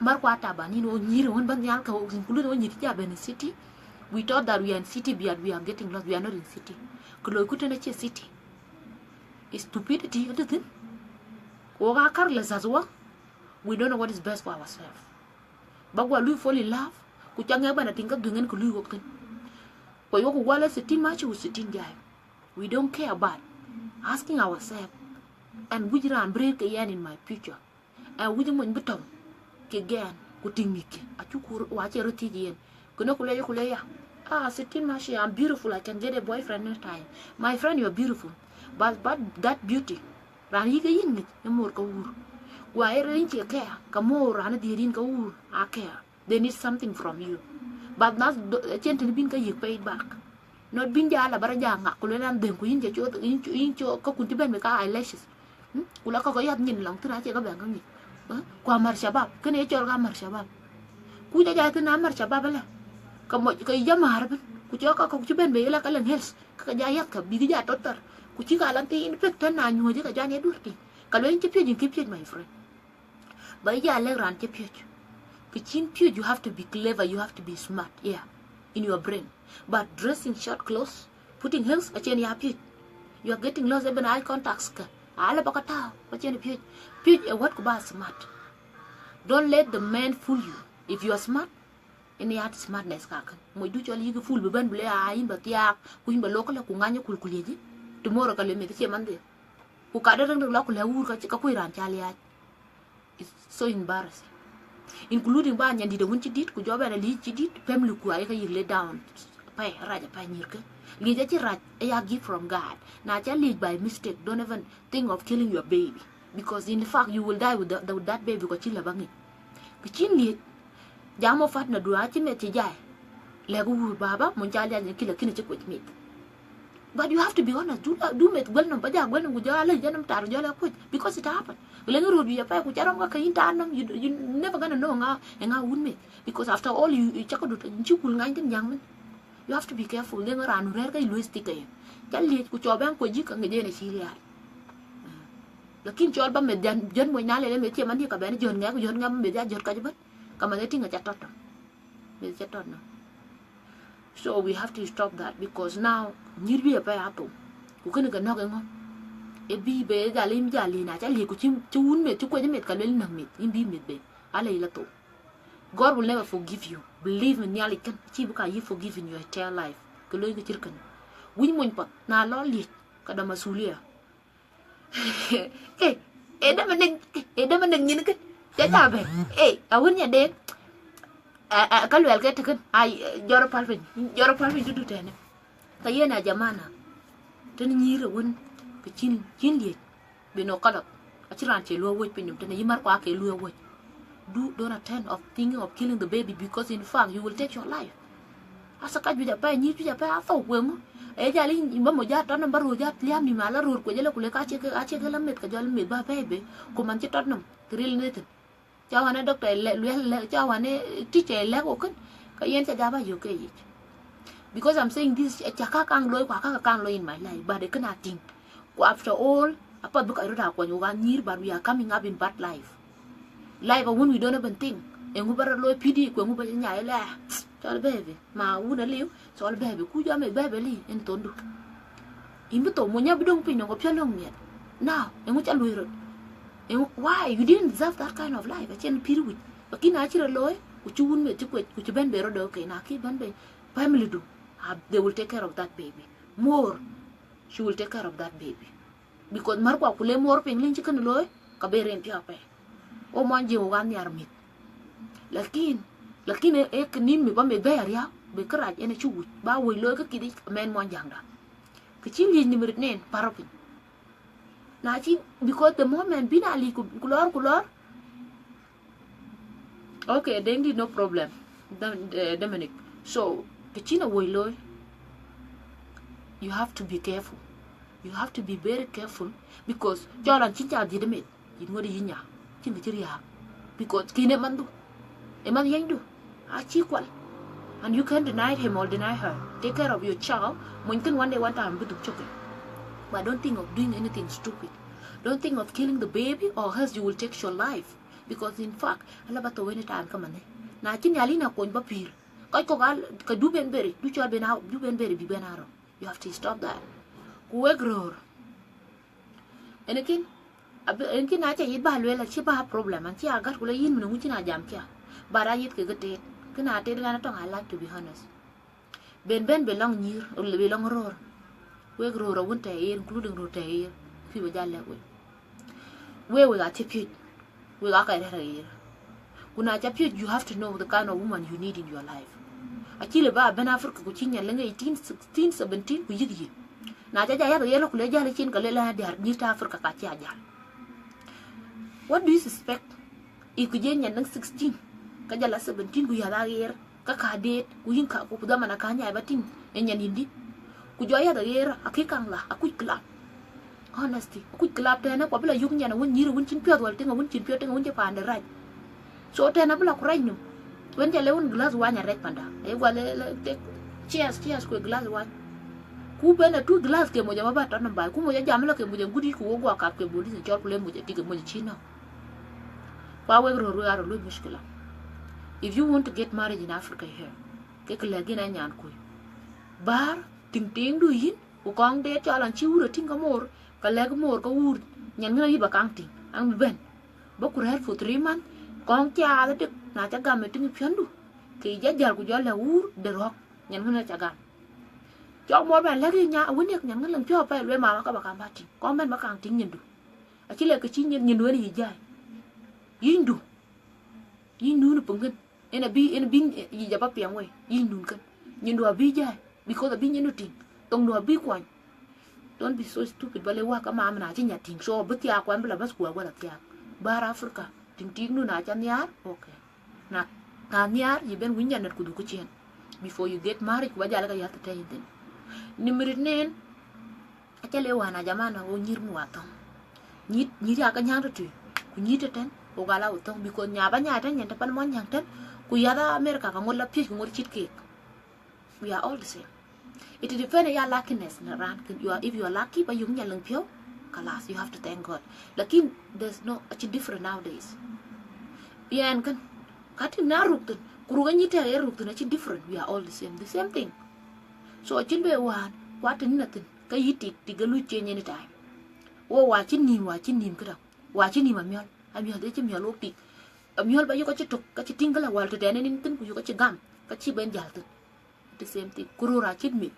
Märkua ataba nin wo nyïr wun ba nhial ka wo include wo nyïr cï ja ben city. We thought that we are in city, but we are getting lost. We are not in city. Ku loi ku tënë cie city. It's stupidity, ëtëthin. Wok aa careless as well. We don't know what is best for ourselves. Ba guɔ lui fall in love. Ku ca ŋɛk bana tïŋ ka dhuëŋ en ku lui wok thïn. Ku yok ku guɔ le sittin maci ku sittin jai. We don't care about asking ourselves, and which raan bï rëër ke yɛn in my future? And which mony bï tɔŋ ke gɛn ku tïŋ mïthkë? Acuk ku wa cie röt thiëc yen. Kënë ku le, ku le ya, ah, sittin maci, I'm beautiful, I can get a boyfriend anytime. My friend, you are beautiful. But, but that beauty, raan yï ke yïn ŋic, ë mor ka wuur. Wa ë rëny cie care, ka mor raan ë dhiëëth yïn ka wuur, a care. They need something from you. But that's the, cien tënë bïn ka yïk paid back. Not bïn ja la bara ja ŋak, ku le nan dhëŋ ku yïn ca cɔɔth, yïn cɔ, yïn cɔ, ka kun cï ben me ka eyelashes. Hmm? Ku la ka ko yäth nyin lɔŋ thïn acie ka ben ka ŋic. Eh? Ku amär shabab, kënë ye cɔl ka amär shabab. Ku ja ja thïn amär shabab ala. Ka moc, ka yï ja määr ëbën. Ku cɔ ka kɔ̈k cï ben be la ka leŋ health. Ka ja yäth ka bïk ja tɔt thar. Ku cï ka lan thïn pek tën na nyuɔ̈c ka ja ye dur tïŋ. Ka lueel yïn cï piöc, yïn kï piöc, my friend. Ba ya lɛ̈k raan cï piöc. Kë cïn piöc, you have to be clever, you have to be smart, yeah, in your brain. But dressing short clothes, putting heels, acïn ya piöc. You are getting lost, even eye contacts ka. Ala ba ka tääu, acïn piöc. Piöc ë wät ku ba smart. Don't let the man fool you. If you are smart, in ya smartness ka kën. Moc du cɔl yïk fool bï bɛ̈n bï le a yïn ba thiaak, ku yïn ba lok la ku ŋany kul ku liec. Tomorrow ka le meth cie man dhil. Ku ka de rëŋ rëŋ la ku lɛ̈k wuur ka, ka kuc raan ca liaac. It's so embarrassing. Including ba nyandït awun cï dït, ku jɔ bɛn alic cï dït, family ku ayek yïk let down. Pɛi, rac apɛi nyïrkë. Liec acï rac, ë ya gift from God. Na ca liec by mistake, don't even think of killing your baby. Because in fact, you will die with, the, with that baby, ku cï la ba ŋic. Kë cïn liec, jam wo partner du acï meth cï jai. Lɛ̈k wuur baba, mun ca liac në kï, lakin acï kuec meth. But you have to be honest. Du, du meth guel nɔm, ba ja guel nɔm, ku jɔ ala jɛ nɔm tar, jɔ la kuec. Because it happened. Ku leŋ röt wic apɛi, ku ca rɔm ka ke yïn tar nɔm, you, you never gonna know ŋa, ë ŋa wun meth. Because after all, you, you cakë dut, cï kul ŋany thïn jaŋ mën. You have to be careful. Leŋ raan rɛ̈ɛ̈r ka yï luɔi stick ke yen. Ca liec, ku cɔ bɛn kuec yï ka ŋic yen acï liac. Lakin cɔl ba meth jän, jän moc na lele meth cie man dië ka bɛn jön ŋɛk, jön ŋɛk ba meth ya jɔt kac ëbën. Ka meth ë tïŋ aca tɔt tɔŋ. Meth ca tɔt nɔm. So we have to stop that because now nyïr bï apɛi a thou. Ku kënë ke nɔ̈k ë ŋö? Ë bï be jal yïn jal yïn aca liec ku cï, cï wun meth, cï kuec meth ka luel nɔ̈k meth, yïn bï meth be. Ala yï la thou. God will never forgive you. Believe me, Nhialic kën, cï bï ka yï forgive in your entire life. Ke looi ke cït kënë. Wïc mony path, na lɔ liec, ka da masulia. Ë, ë däm ënëŋ, ë däm ënëŋ nyin kën. Ca ca bɛ̈n. Ë, awën nya dek. Ë, ë, ka luɛl ke tëkën. Ai, jɔrɔ pal piny. Jɔrɔ pal piny dudu tɛnë. Ka yen a jamana. Tën nyïïr ë wën. Kë cïn, cïn liec. Bï nɔ kalak. Acï raan cie luɔ̈k wec piny nɔm tënë. Yï mar kua ke luɔ̈k wec. Do, don't attend of thinking of killing the baby, because in fact you will take your life. Asa ka juëc apɛi, nyïïr juëc apɛi, athou ku eŋö? Ee jal yïn ba mo jat tɔ̈ nɔm ba röör jat liam nïm ala röör kuec ëlë ku lek acie ke, acie ke la meth, ke jɔl meth ba bɛ̈ɛ̈i bei, ku man cï tɔ̈ nɔm, kë ril në thïn. Ca wan ë doctor ë lɛ-, luɛl lɛ-, ca wan ë teacher ë lɛ̈k ɣok kën, ke yen ca jal ba yök ke yic. Because I'm saying this, ca ka kaŋ looi, ku aka ka kaŋ looi in my life, but ë kën a tïŋ. Ku after all, apath bï kɔc röt a kuɔny ɣok anyïïr, but we are coming up in bad life. Life awun we don't even think. Eŋu ba rɔt looi pïïr, ku eŋu ba nya ëlë, "Ah, cɔl bɛ̈ɛ̈i bei." Ma wun aliu, cɔl bɛ̈ɛ̈i bei. Ku jɔ meth bɛ̈ɛ̈i bei lï, en thondu. Yïn bï thou, mony abï döŋ piny nɔŋ piɔ̈u löŋ miɛt. Now, eŋu ca luɔi röt? Eŋu, why? You didn't deserve that kind of life. Acïn pïïr wïc. Lakin na cï rɔt looi, ku cï wun meth cï kuec, ku cï bɛ̈n bei rɔt dɔ̈k, okay, na kï bɛ̈n bei, family du, uh, they will take care of that baby. More, she will take care of that baby. Because mär kua ku le muɔɔr piŋ lïn cï kënë looi, ka ben rem piɔ̈u apɛi. Ɣo mɔny jiëŋ ɣok aa nhiar mïth. Lakin, lakin ë, ë kë nïn mi ba meth bɛ̈ɛ̈i ariäu, bï kërac en acï wuc, ba wuc looi kë kït yic, mɛn mɔny jäŋda. Kë cï liec nïm rit nen, pär piny. Na cï, because the moment bïn a liec ku, ku lɔɔr, ku lɔɔr, Okay, Deŋ dït, no problem. Dom-, eh, Dominic. So, të cïn a woi looi, you have to be careful. You have to be very careful because cɔl an cïn ca dhiëth meth, yïn ŋuɔt yï nya, cïn kë cï riääk. Because kën ë manhdu, ë manhdu yɛnydu, acï kual. And you can't deny him or deny her. Take care of your child. Mony kën one day, one time, bï dhuk cök. But don't think of doing anything stupid. Don't think of killing the baby or else you will take your life. Because in fact, ala ba thou anytime ka mane. Na cï Nhialic na kony ba pïïr. Kɔc kɔ̈k al-, ka du ben beri, du cɔl ben a, du ben beri bï ben a rɔm. You have to stop that. Ku wek röör. Ënëkïn, ab-, ënëkïn na ca yith ba lueel, acï ba problem, an cï a gät ku la yïn mën ŋu cïn a jam kia. But a yith ke ke tet. Kën a tet ɣɛn atɔŋ, I like to be honest. Ben ben be lɔŋ nyïïr, be lɔŋ röör. Wek röör awun tɛ̈ ɣer, including röör tɛ̈ ɣer, kï ba jal lɛ̈k wek. Wek, wek acï piöc, wek aa ka rɛ̈ɛ̈r aɣer. Ku na ca piöc, you have to know the kind of woman you need in your life. Acï lë ba ben Africa ku cï nyan lëŋ eighteen, sixteen, seventeen, ku yïk yï. Na ca ja yath aɣer la ku le jal icin, ka le la diäär nyïïr tɛ̈ Africa ka cï a jal. What do you suspect? Ë ku je nyan lëŋ sixteen, ka jal a seventeen, ku yath aɣer. Ka ka deet, ku yïn ka, ku dhaman aka nyai ba tïŋ, ë nyan yïndï. Ku jɔ yath aɣer, akï kaŋ la, akuc club. Honesty, akuc club tɛ̈në, ku abï la yök nyan awun nyïïr awun cïn piɔ̈th wal tïŋ, awun cïn piɔ̈th tïŋ, awun cï paande rac. So tɛ̈n abï la ku rac nɔm. Wën ca le wun glass wany arɛc panda. Aye guɔ le, le tek, cheers, cheers, ku glass wany. Ku ben a two glass ke moc aba ba tɔ̈ nɔm baai. Ku moc ajam la ke moc agut yic, ku wo guɔ kap ke police cɔl ku le moc atik, moc acï nɔ̈k. Ku a wek röör wek aa röt luɔ̈c mushkila. If you want to get married in Africa here, ke kë lɛ̈k yïn a nyan kuc. Bäär, tïŋ tiiŋdu yïn, ku kɔŋ deet cɔl an cï wur a tïŋ ka moor, ka lɛ̈k moor ka wur, nyan ŋën ayï ba kaŋ tïŋ, an bï bɛ̈n. Ba ku rɛ̈ɛ̈r for three months, kɔŋ caath ëdïk, na ca gam ë tïŋ piɔ̈ndu, ke yï jɔ jäl ku jɔ lɛ̈k wur de rɔ̈k, nyan ŋën aca gam. Cɔk moor bɛ̈n lɛ̈k yï nya, wën yak nyan ŋën lëŋ piɔ̈u apɛi lueel mama ka ba kaŋ ba tïŋ, kɔŋ bɛ̈n ba kaŋ tïŋ nyindu. Acï lɛ̈k kë cï nyin, nyindu en yï jai. Yïnydu. Yïnydu në piŋ kën. En abï, en abï yic aba piɛŋ wei. Yïnydu kën. Nyindu abï jai. Because abï nyindu tïŋ. Thoŋdu abï kuany. Don't be so stupid. Ba le wak ka mam na cï nya tïŋ. So abï thiaak kuan bï la bas ku awär athiaak. Bäär Africa. Tïŋ tïŋdu na ca nhiaar. Okay. Na, na nhiaar, yï ben wïny janat ku dhuk ciëën. Before you get married, ku ba jal ka yäth tɛ̈ yïn thïn. Nimirit nen, aca le wään a jamana wo nyïïr mi wa thöŋ. Nyïïr, nyïïr ya ke nyääŋ tëtui, ku nyïïr tëtën, wo gal a wo thöŋ, because nya ba nya tën nyin tëpan mɔn nyääŋ tën, ku yath a America ka ŋot la piöc ku ŋot cït keek. We are all the same. It depend ya luckiness na raan kën. You are, if you are lucky, ba yök nyal lëŋ piɔ̈u, kalas, you have to thank God. Lakin, there's no, acï different nowadays. Yɛn kën, ka tïŋ na ruk thïn, ku ruk anyï tɛ̈ ye ruk thïn, acï different. We are all the same, the same thing. So, acïn bë wään, ku atïŋ na thïn, ka yï tik, tik ke luc change anytime. Wo wa cï nïm, wa cï nïm këdäŋ, wa cï nïm amiɔl, amiɔl de cï miɔl wok tik. Amiɔl ba yök ka cï tök, ka cï tïŋ kë la wal tëtɛ̈n en thïn, ku yök ka cï gam, ka cï ben jäl thïn. The same thing. Ku röör acït mïth.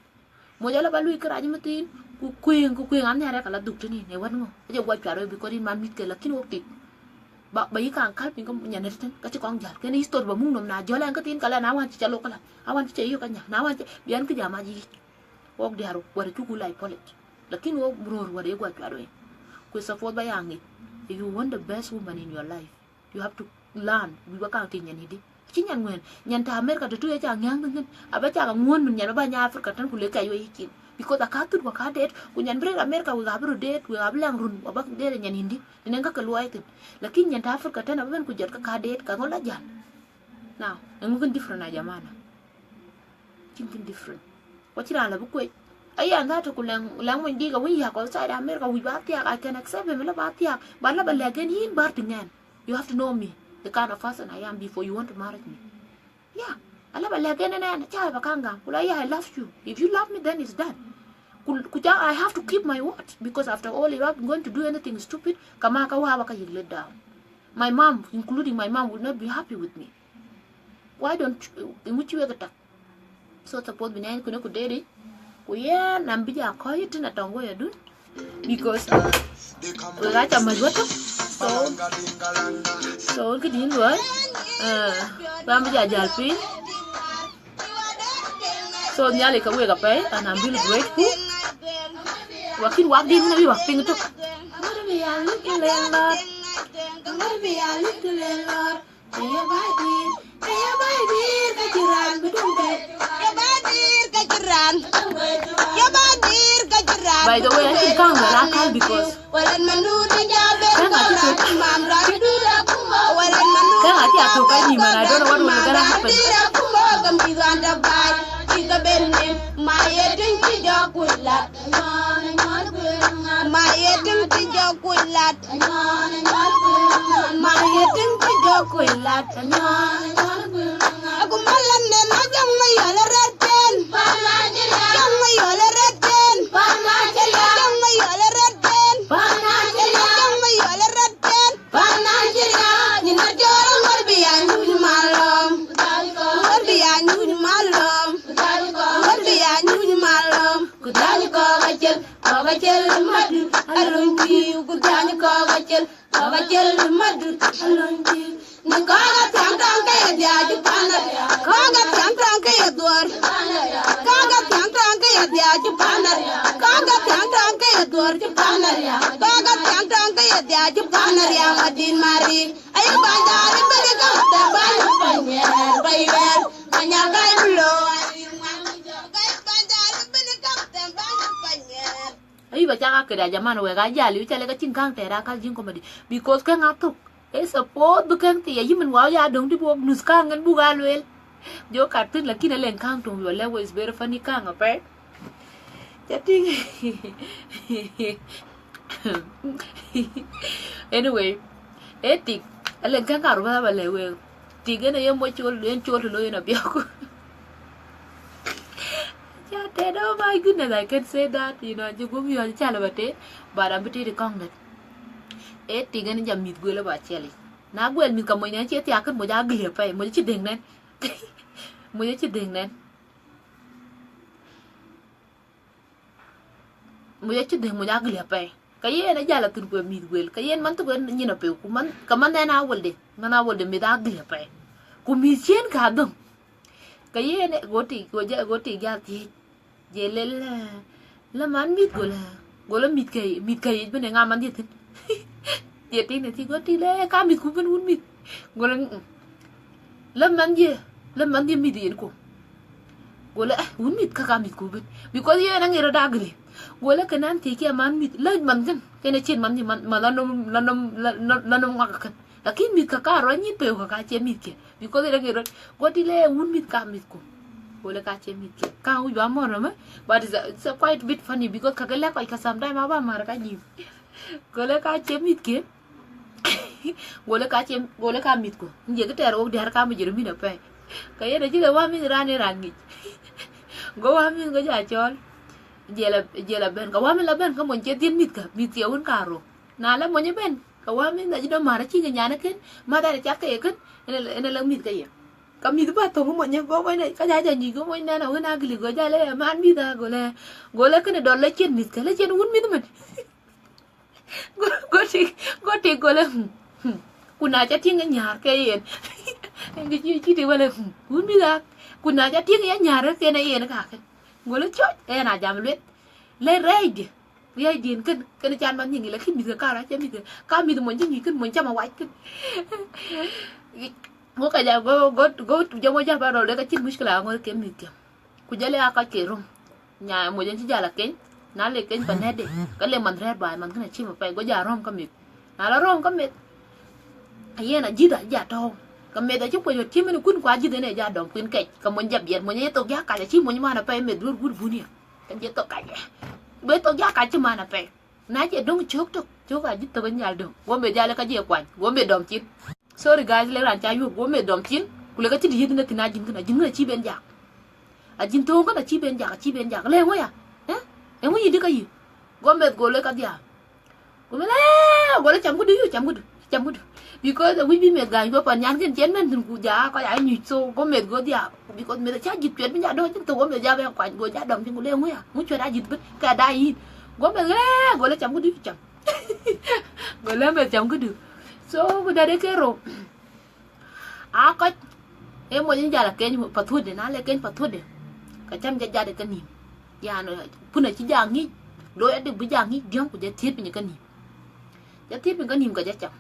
Moc ala ba lui kërac mathiin, ku kuëëŋ, ku kuëëŋ anhiar yak ala dhuk tënë yïn, ë wɛ̈t ŋö? Acie guɔ cuat wei, because yïn man mïthke, lakin wok tik. Ba, ba yï kaŋ kal piny ke nyan ë tëtën, ka cï kɔŋ jäl. Kënë history ba muk nom, na jɔl ɛn këthiin, ka lɛ na wän cï ca lok këlä, a wän cï ca yök anya, na wän cï, bï ɛn kë jam ayic. Wok diäär wär cuku lac polic. Lakin wok röör wär ye guɔ cuat wei. Ku support ba ya ŋic. If you want the best woman in your life, you have to learn. Wïc ba kaŋ tïŋ nyan yïdï. Cï nyan ŋuɛ̈n, nyan ta America tëtui aca ŋiäŋ thïn thïn. Aba cak aŋuɔ̈n mën nyan ba bäny Africa tën ku lek kɛc wei yicin. Because aka thut wa ka deet, ku nyan bï rëër America wek abï röt deet, wek abï lɛŋ run, wa ba deet nyan yïndï. Tënɛn ka ke luɔi thïn. Lakin nyan ta Africa tën abï bɛ̈n ku jɔt ka ka deet, ka ŋö la jäl. Now, eŋö kën different a jamana? Cïn kën different. Wa cï raan la bï kuec. Aya, and that ku lɛŋ, lɛŋ mony dik awïny yak outside America, wïc ba thiak, I can accept him, la ba thiak. But la ba lɛ̈k ɛn yïn bär tïŋ ɛn. You have to know me, the kind of person I am before you want to marry me. Yeah. Ala ba lɛ̈k ɛn ɛn ɛn, ca ba kaŋ gam. Ku la, yeah, I love you. If you love me, then it's done. Ku, ku ca, I have to keep my word, because after all, if I'm going to do anything stupid, kama ka wa ba ka yïk let down. My mom, including my mom, will not be happy with me. Why don't you, in which way attack? So suppose bï nɛn kënë ku deet yic, ku yɛn an bï ja kɔc yï tïn atɔŋ wei adun, because, uh, wek aca mäc wä tök. So, so këdïn luɔi, uh, ba bï ja jäl piny. So Nhialic ke wek apɛi, and I'm really grateful. Wakin wak din na wi wak piny tök. Ŋuɔ̈t bï ya lik landlord. Ŋuɔ̈t bï ya lik landlord. Aya ba dir, aya ba dir ka cï raan bï dum de. Aya ba dir ka cï raan. Aya ba dir ka cï raan. By the way, I think kang la kal because walen mandu de jabe kang ati to mam ra du da kuma. Walen mandu kang ati ato ka ni man, I don't know what will gonna happen. Ka mi ganda bai, ci ka ben ne, ma ye tin ci jo kulat. Ma ye tin ci jo kulat. Ma ye tin ci jo kulat. Aku malan ne na jong ma yol red pen. Jong ma yol red pen. Jong ma yol red pen. Jong ma yol red pen. Pan Nigeria, nyin ma jor ŋuɔ̈t bï ya nyuc malɔm. Ŋuɔ̈t bï ya nyuc malɔm. Ŋuɔ̈t bï ya nyuc malɔm. Ku dhany kɔ̈k acel, kɔ̈k acel madut alony pïïu. Ku dhany kɔ̈k acel, kɔ̈k acel madut alony pïïu. Ni kɔ̈k athiaŋ tɔŋ ke ye dhiac cï pan ariaak. Kɔ̈k athiaŋ tɔŋ ke ye dhuɔ̈r. Kɔ̈k athiaŋ tɔŋ ke ye dhiac cï pan ariaak. Kɔ̈k athiaŋ tɔŋ ke ye dhuɔ̈r cï pan ariaak. Kɔ̈k athiaŋ tɔŋ ke ye dhiac cï pan ariaak. Madït Mari, aye bäny daal ëbën ë gam thɛm bäny ë panyɛɛr, panyɛɛr, panyɛɛr ka ye bï looi. Aye bäny daal ëbën ë gam thɛm bäny ë panyɛɛr. Ayï ba cak akëda jaman, wek a jal yu ca lek acïn kaŋ tɛɛr akäl jiŋ comedy, because käŋ a thök. Ë suppose bï käŋ thii ayï min wau ya döŋ dï buk nus kaŋ ŋën buk a lueel. Jo kat thïn, lakin aleŋ kaŋ töŋ yuɔ lɛ̈k wek is very funny kaŋ apɛi. Ca tïŋ. Anyway, ë tik, aleŋ käŋ karou ba ba lɛ̈k wek. Tik en aye moc col, en col të looi en abiɔ̈k. Ca tëët, oh my goodness, I can say that, you know, jï guɔ̈p yɔ̈ɔ̈c ca lë ba tëët, but abï tëët ë kɔŋ dɛ̈t. Ë tik en jam mïth guël ë ba ciɛlic. Na guɛl mïth ka mony nɛn cie thiaak kën, moc agli apɛi, moc acï dhëŋ nɛn. Moc acï dhëŋ nɛn. Moc acï dhëŋ, moc agli apɛi. Ka yen ajal athïn ku ë mïth guël. Ka yen man thok en nyin apeu, ku man, ka man ɛn awölde, man awölde mïth agli apɛi. Ku mïth ciën ka dhöŋ. Ka yen go tik, go ja, go tik jal thiëëc. Je lel, eh, la man mïth, go la, go la mïth ke, mïth ke yic bën ë ŋa man dhiëth thïn. Je tik në thïn, go tik le, ka mïth ku bën wun mïth. Go la, mm. La man dhië, la man dhië mïth yen ku. Go la, eh, wun mïth ka ka mïth ku bën. Because yen aŋero dagli. Go la, kënë an thiëëc ke man mïth, la man kën, kën acïn man dhië, man, man la nom, la nom, la, la, la nom ŋak kën. Lakin mïth ka ka rɔt nyïn peu ka ka cie mïth ke. Because yen aŋero, go tik le wun mïth ka mïth ku. Go la ka cie mïth ke. Ka wïc ba mɔ̈r nɔm, eh? But it's a, it's a quite bit funny because ka ke lɛ̈k kɔc ka sometime aba mär ka nyïm. Go la ka cie mïth ke. Go la ka cie, go la ka mïth ku. Nje ke tɛɛr wok diäär ka Mujrimin apɛi. Ka yen acï le wä mïth raan ë raan ŋic. Go wä mïth go ja cɔl. Je la, je la bɛ̈n. Ka wä mïth la bɛ̈n ka mony cie dhiën mïth ka, mïth cie wun karou. Na la mony ëbɛ̈n, ka wä mïth na cï dɔm mär acï ke nyan ë kën, mäth ɛn ë cath ke ye kën, en ë, en ë lëk mïth ke ye. Ka mïth ba thöŋ mony, go mony ne, ka ja ja nyuc, go mony nɛn awën agili, go ja le, "Man mïth a," go le, go le, "Kënë dɔl le cien mïth ke, le cien wun mïth mën." Go, go tik, go tik, go le, "Hmm, hmm. Ku na ca tïŋ ë nyäär ke yen." Ëŋ kë cï, cï tik wël, "Hmm, wun mïth a." "Ku na ca tïŋ ë nyäär ke yen kakë." Go le, "Cɔc, ë na jam lueth. Le rɛɛcdï, rɛɛcdï kën, kën can man nyiŋ, lakï mïth ke karë acie mïth ke, ka mïth mony cï nyuc kën, mony cam awac kën." Go ka ja, go, go, go jam, go ja ba rɔl de ka cïn muckila aŋör ke mïth ke. Ku jɔl ya kɔc ke röm. Nya mony en cï jal akeny, na le keny pa nɛ̈tde, ka le man rɛ̈ɛ̈r baai, man kënë acï apɛi, go ja röm ka meth. Na la röm ka meth, yen ajïth aja tɔ̈u. Ka meth acï kuec ɣöt cï mën kun, ku ajïth en ë ja dɔm kuin kɛc, ka mony ja biɛt, mony aye thok ja kac, acï mony man apɛi meth duɔ̈r gut bun ya. Ka je thok kac. Be thok ja kac cï man apɛi. Na cie döŋ cök tök, cök ajïth thok en jal döŋ. Go meth jal ka je kuany, go meth dɔm cin. Sorry guys, le raan ca yuöp, go meth dɔm cin, ku le ka cïn të yiëth në thïn ajïn kënë, ajïn kënë acï ben jak. Ajïn thöŋ kënë acï ben jak, acï ben jak. Le ŋö ya? Eh? Eŋö yï dï ka yï? Go meth go le ka dhiaak. Go meth le, go le, "Cam këdu, cam këdu, cam këdu." Because wïc bï meth gäny go pan nyan kën cen mɛn thïn, ku ja kɔc aa nyuc, so go meth go dhiaak. Because meth acä jïth cuɛt bï ja dɔ̈ cïn thok, go meth ja ben kuany, go ja dɔm cin, ku le ŋö ya? Ŋö cuɛt ajïth bën? Ka da yïn. Go meth le, go le, "Cam këdu, cam." Go le meth, "Cam këdu." So ku dade ke rou. A kɔc, e mony jal akeny pa thuɔ̈tde, na le keny pa thuɔ̈tde, ka cam ja jat ë kenïïm. Yan, pun acï ja ŋic, looi adï bï ja ŋic diɔ̈ŋ, ku ja thiëëth piny ë kenïïm. Ja thiëëth piny kenïïm, ka ja cam.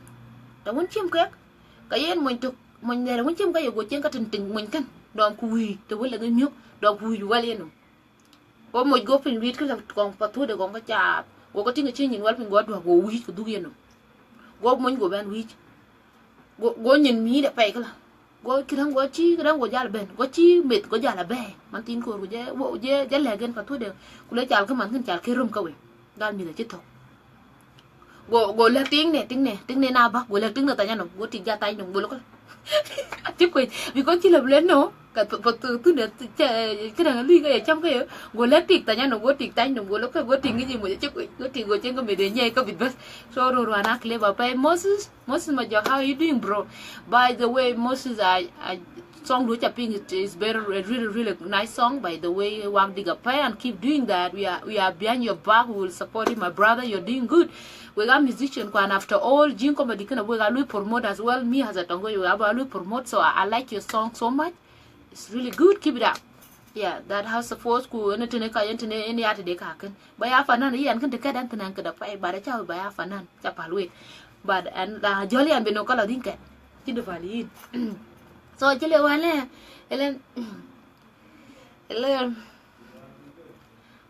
Të wën cim kek, ka yen mony tök, mony nɛ̈ɛ̈r wën cim ka ye go cieŋ ka tïŋ tïŋ mony kën, dɔm ku wïïc, të wën le ŋic miök, dɔm ku wïïc wal yenɔm. Go moc, go piny wïït kë la kɔŋ pa thuɔ̈tde kɔŋ ke caath. Go ke tïŋ acï nyin wal piny, go duɔ̈k, go wïïc ku dhuk yenɔm. Go mony go bɛ̈n wïïc. Go, go nyin miit apɛi këla. Go këdäŋ, go cï këdäŋ, go jal bɛ̈n. Go cï meth, go jal abɛ̈ɛ̈i. Man thiin koor, ku je, wo, je, je lɛ̈k en pa thuɔ̈tde. Ku le cal kë man kën, cal kë röm ka we. Gal mïth acï thök. Go, go lɛ̈k tiŋ ne, tiŋ ne, tiŋ ne na bäk, go lɛ̈k tiŋ ne thany anɔm, go tik ja thany nɔm, go lɔ kɔl. Acï kuec, because cï lɔ bï lɛ̈k no, ka th-, pa th-, thun de th-, cɛ, këdäŋ lui ka ye cam ke ye, go lɛ̈k tik thany anɔm, go tik thany nɔm, go lɔ kɔl, go tik ŋic moc, acï kuec, go tik, go cieŋ ke meth de nyɛɛi ka bït bɛ̈th. So röör wään a clever apɛi. Moses, Moses Majok, how are you doing, bro? By the way, Moses, I, I song du ca piŋ, it is very, a really, really nice song, by the way. Wak dig apɛi and keep doing that. We are, we are behind your back. We will support you, my brother. You're doing good. We got musician kwan, after all, Jing comedy kënë we got lui promote as well. Me as a Tongo, we got lui promote. So I, I like your song so much. It's really good. Keep it up. Yeah, that has support ku ene tene ka yen tene ene ya tede ka kën. Ba ya fanan, yan kën te kɛt an tene kë da pai, ba da cha ba ya fanan, cha pal wek. But an la jol yan beno kala din kɛt. Ci du pal yin. So ci le wan le, ele, ele,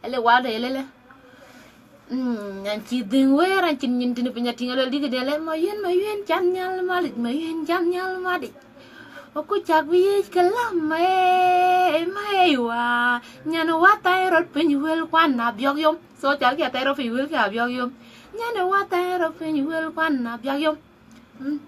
ele wan le, ele le. Mm, an ci dhing wer, an cin nyin tini piny ating alol digi dele, ma yen, ma yen chan nyal malic, ma yen chan nyal malic. Oku cak bi yic ke lam, eh, ma ey wa. Nyan wa thai rot piny wel kwan na biok yom. So chal ki athai rot piny wel ki abiok yom. Nyan wa thai rot piny wel kwan na biok yom. Mm.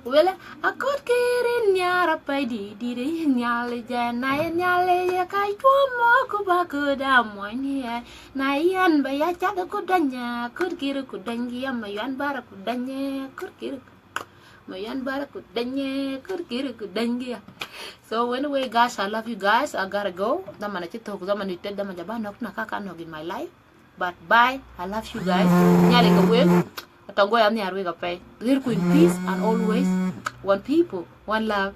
Wele, akot kirin nyar apai di, di de yin nyal je, na yin nyal je ka chuo mo ku ba ku da mo ni ya. Na yan ba ya cha de ku danya, akot kiri ku dangi ya, ma yan bara ku danya, akot kiri ku, ma yan bara ku danya, akot kiri ku dangi ya. So anyway, guys, I love you guys. I gotta go. Zaman achi thok, zaman itet, zaman jaba nok na ka ka nok in my life. But bye. I love you guys. Nyale ka wek. Atongo ya nyar wek apai. Rir ku in peace and always one people, one love.